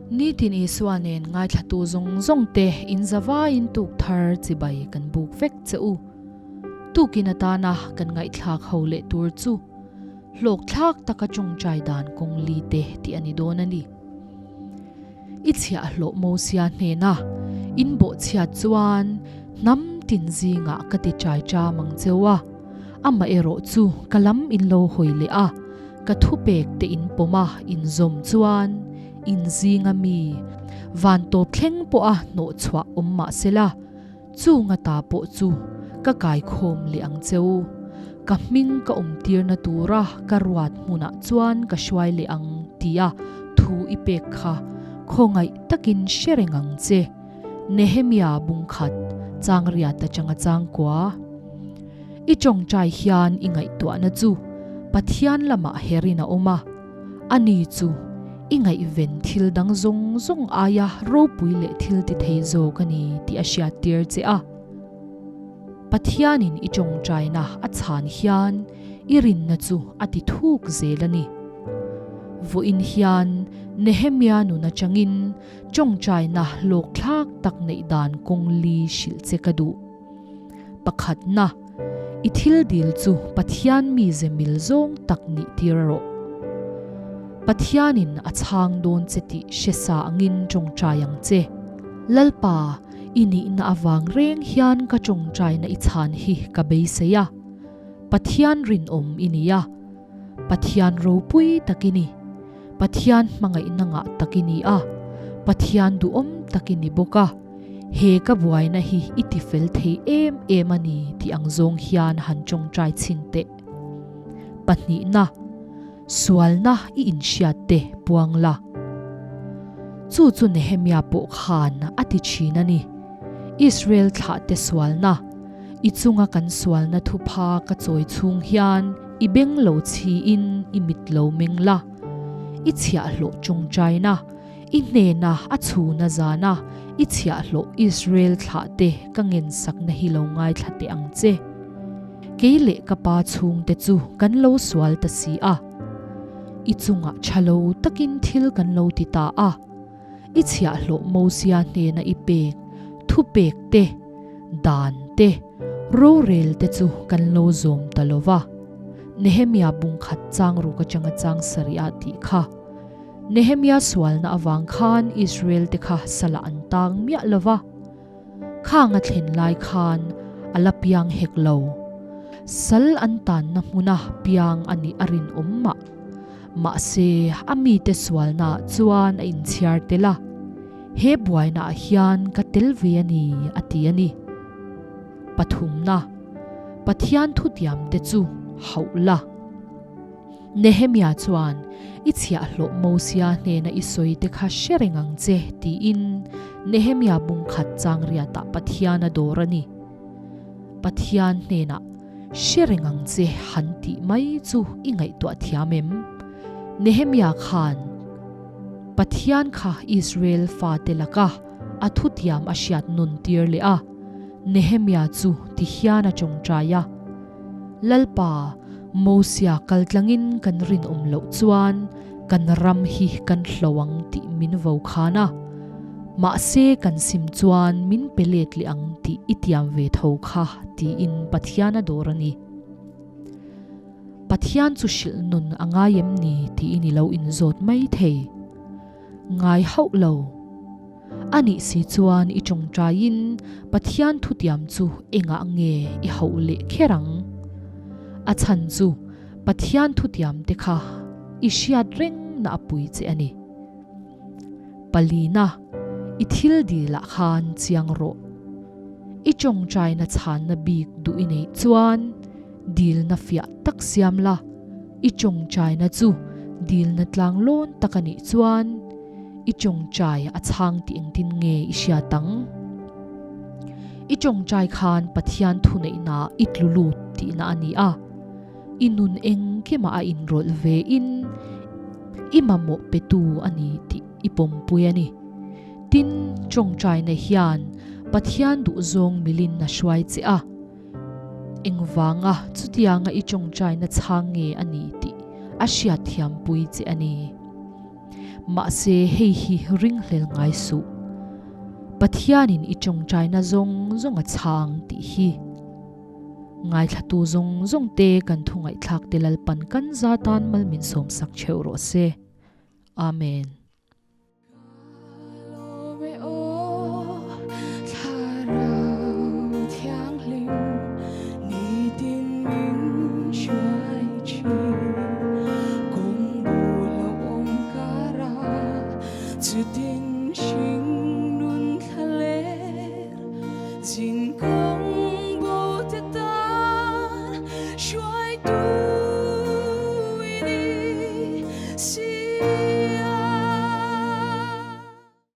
Nitin Isua nen ngaithlatu zawng zawng te in zavaiin tuk thar chibai kan buk vek che u. Tukin atana kan ngaihthlak ho leh tur chu hlawkthlak taka tawngtai dan kawng li te tih a ni dawn a ni. I chhiahhlawh Mosia hnena in bawhchhiat chuan hnam tin zingah ka ti chai cham ang cheu a, amaherawh chu ka lam in lo hawi leh a, ka thupek te in pawm a in zawm chuan in zinga mi van tawp thleng pawha hnawh chhuah awm mah sela, Chunga ta pawh chu ka kaikhawm leh ang cheu. Ka hming ka awmtirna tura ka ruat hmunah chuan ka hruai leh ang tia thu i pek kha khawngaih takin hre reng ang che. Nehemia bungkhat changriat atanga changkua. I tawngtai hian i ngaihtuahna chu Pathian lamah herin a awm a. Ani chu i ngaihven thil dang zawng zawng aia ropui leh thil ti thei zawk a ni tih a hriattir che a. Pathianin i tawngtaina a chhan hian i rinna chu a ti thuk zel a ni. Vawiin hian Nehemia nun atangin tawngtaina hlawkthlak tak neih dan kawng li hrilh che ka duh. Pakhatna, i thil dil chu Pathian mize mil zawng tak nih tir rawh. Pathianin a chhang dawn che tih hre sa angin tawngtai ang che. Lalpa, i nihna avang reng hian ka tawngtaina i chhan hi ka beisei a. Pathian rinawm i ni a. Pathian ropui tak i ni. Pathian hmangaihna ngah tak i ni a. Pathian duhawm tak i ni bawk a. He ka buaina hi i ti fel thei em em a ni tih ang zawng hian han tawngtai chhin teh. Pahnihna, sualna i inhriat te puang la. Chu chu Nehemia pawh khan a ti thin a ni. Israel thlahte sualna, i chunga kan sualna thupha ka chawi chhung hian i beng lo chhiin i mit lo meng la, i chhiahhlawh tawngtaina, I hnena a chhuna zana i chhiahhlawh Israel thlahte ka ngensakna hi lo ngaithla teh ang che. Kei leh ka pa chhungte chu kan lo sual ta si a. I chungah tha lo takin thil kan lo ti ta a. I chhiahhlawh Mosia hnena i pek thupek te, dan te, rorel te chu kan lo zawm ta lo va. Nehemia bungkhat chang ruk atanga chang sarih ah tih kha. Nehemia sualna avang khan Israel te kha salah an tang miah lo va, khang a thlen lai khan a la piang hek lo. Sal an tanna hmuna piang a nih a rinawm mah. Mahse, a mite sualnaah chuan a inchhiar tel a, He buainaah hian ka tel ve a ni, a ti a ni. Pathumna, Pathian thutiamte chu hauh la. Nehemia chuan, I chhiahhlawh Mosia hnena i sawi te kha hre reng ang che, tiin Nehemia bungkhat chang riatah Pathian a dawr a ni. Pathian hnenah, Hre reng ang che han tih mai chu i ngaihtuah thiam em? Nehemia khan Pathian kha Israel fate laka a thutiam a hriat nun tir leh a. Nehemia chu ti hian a tawngtai a. Lalpa, Mosia kaltlangin kan rinawm loh chuan kan ram hi kan hlo ang tih min vo khan a, mahse kan sim chuan min pe let leh ang tih i tiam ve tho kha tiin Pathian a dawr a ni. Pathian chu hrilh nun a ngai em ni tiin i lo inzawt mai thei. Ngai hauh lo. A nih si chuan i tawngtaiin Pathian thutiam chu engah nge i hauh leh kher ang? A chhan chu Pathian thutiam te kha i hriat reng na a pui che a ni. Palina, i thil dilah khan chiang rawh. I tawngtaina chhanna bik duh i neih chuan dilna fiah tak siam la, i tawngtaina chu dilna tlang lawn tak a nih chuan i tawngtai a chhang tih engtin nge i hriat ang? I tawngtai khan Pathian thuneihna i tlu lut tihna a ni a, i nun engkimah a inrawlh ve in i mamawh petu a ni tih i pawmpui a ni. Tin, tawngtaina hian Pathian duhzawng milin a hruai che a. Engvanga chutianga i tawngtaina chhang nge a ni tih a hriatthiampui che a ni. Mahse hei hi ringhlel ngai suh. Pathianin i tawngtaina zawng zawng a chhang tih hi. Ngaithlatu zawng zawng te kan thu ngaihthlak te Lalpan kan za tan mal min sawmsak theuh rawh se. Amen.